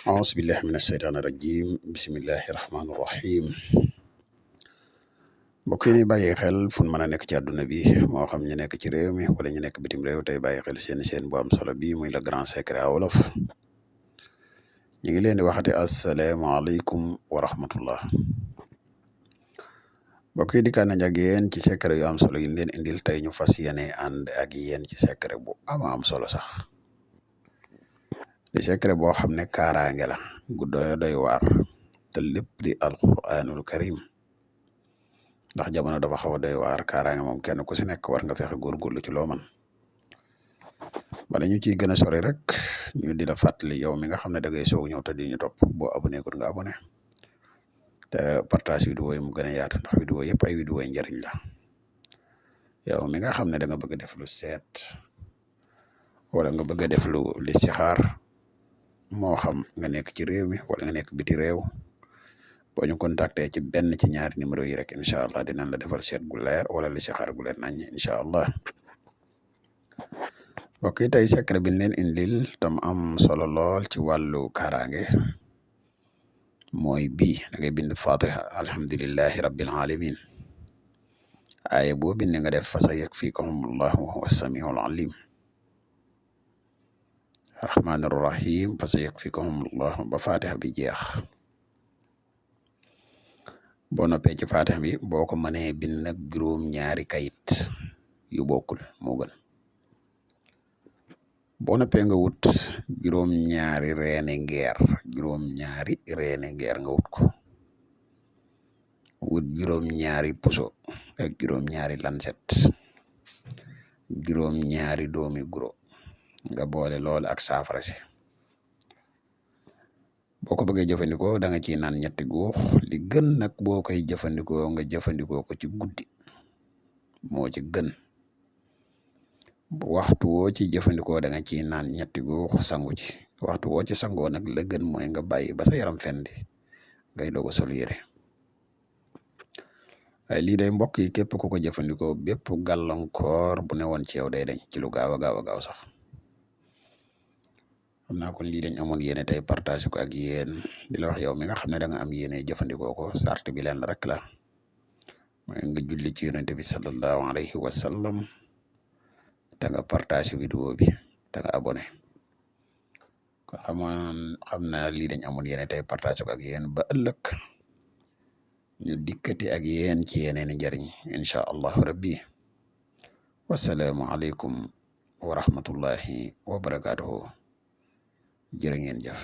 أعوذ بالله من الشيطان الرجيم بسم الله الرحمن الرحيم mbokk yi ni bàyyi xel fu mën a nekk ci àdduna bi moo xam ñu nekk ci réew mi wala ñu nekk bitim réew tey bàyyi xel seen bu am solo bi muy le grand secret wolof ñu ngi leen di waxati asalaamaaleykum wa rahmatullah mbokk yi dikkaan nañ ak yéen ci secret yu am solo yi leen indil tey ñu fas yéene ànd ak yéen ci secret bu am solo sax di secret boo xam ne kaaraange la gu doy waar te lépp di alquranul karim ndax jamono dafa xaw a doy waar kaaraange moom kenn ku si nekk war nga fexe góorgóorlu ci loo man bala ñu ciy gën a sori rek ñu di la fàttali yow mi nga xam ne da ngay soog ñëw te di ñu topp boo abonné ko nga abonné te partage vidéo yi mu gën a yaatu ndax vidéo yëpp ay vidéo yi njëriñ la yow mi nga xam ne da nga bëgg a def lu seet wala nga bëgg a def lu listixaar moo xam nga nekk ci réew mi wala nga nekk biti réew boo ñu contacter ci benn ci ñaari numéro yi rek incha allah dinañ la defal seet gu leer wala listixaar gu leer nañ incha allah mbokk yi tey secret bi leen indil tam am solo lool ci wàllu kaaraange mooy bii da ngay bind fatiha alhamdulillahi rabbil alamin aaye boo bind nga def fa sa yakfikumullahu wa huwa samiul alim rahmaan rahim fa sa yakfikumullahu ba fatiha bi jeex boo noppee ci fatiha bi boo ko mënee bind nag juróom-ñaari kayit yu bokkul moo gën boo noppee nga wut juróom-ñaari reene ngeer nga wut ko wut juróom-ñaari puso ak juróom-ñaari lanset juróom-ñaari doomi guro nga boole lool ak saafara si boo ko bëggee jëfandikoo da nga ciy naan ñetti góox li gën nag boo koy jëfandikoo nga jëfandikoo ko ci guddi moo ci gën waxtu woo ci jëfandikoo da nga ciy naan ñetti góox sangu ci waxtu woo ci sangoo nag la gën mooy nga bàyyi ba sa yaram fendi ngay doog a sol yére waaye lii day mbokk yi képp ku ko jëfandikoo bépp gàllankoor bu ne woon ci yow day dañ ci lu gaaw a gaaw sax xam naa kon lii dañ amoon yéene tey partage ko ak yéen di la wax yow mi nga xam ne da nga am yéene jëfandikoo ko sart bi leen rek la mooy nga julli ci yonente bi sallallahu alayhi wa sallam te nga partage vidéo bi te nga abonné kon xam naa lii dañ amoon yéene tey partage ko ak yéen ba ëllëg ñu dikkati ak yéen ci yeneeni njariñ incha allahu rabbi wasalaamu aleykum wa rahmatullahi wa barakatuhu jërë ngeen jëf